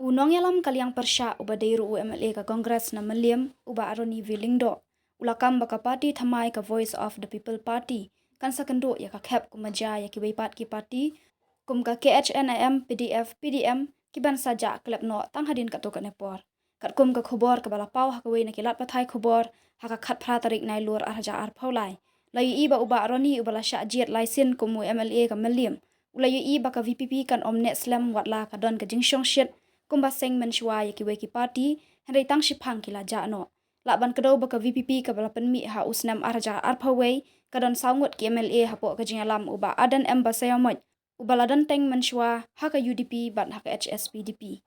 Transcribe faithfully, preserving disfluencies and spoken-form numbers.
U nongïalam ka liang pyrshah uba dei ruh u MLA ka Congress na Mylliem, u Bah Ronnie V Lyngdoh, u la kam ba ka party thymmai ka Voice of the People Party kan sa kynduh ïa ka khep kumba jia ïa kiwei pat ki party kum ka KHNM, PDF, PDM, kiban sa jah klep noh tang hadien katto katne por. Katkum ka khubor kaba la paw ha kawei na ki lad pathai khubor ha ka khatphra tarik Nailur ar hajar arphew lai, la ïohi ba u Bah Ronnie uba la shah jied lai sien kum u MLA ka Mylliem, u la ïohi ba ka VPP kan ym neh slem wat la ka don ka jingshongshit kumba seng mynshuwa ïa kiwei ki party, hynrei tang shiphang ki la jah noh. Lah ban kdew ba ka VPP kaba la pynmih ha u snem ar hajar arphew wei ka don saw ngut ki MLA hapoh ka jingïalam u Bah Ardent M Basaiawmoit, uba la don teng mynshuwa ha ka UDP bad ha ka HSPDP.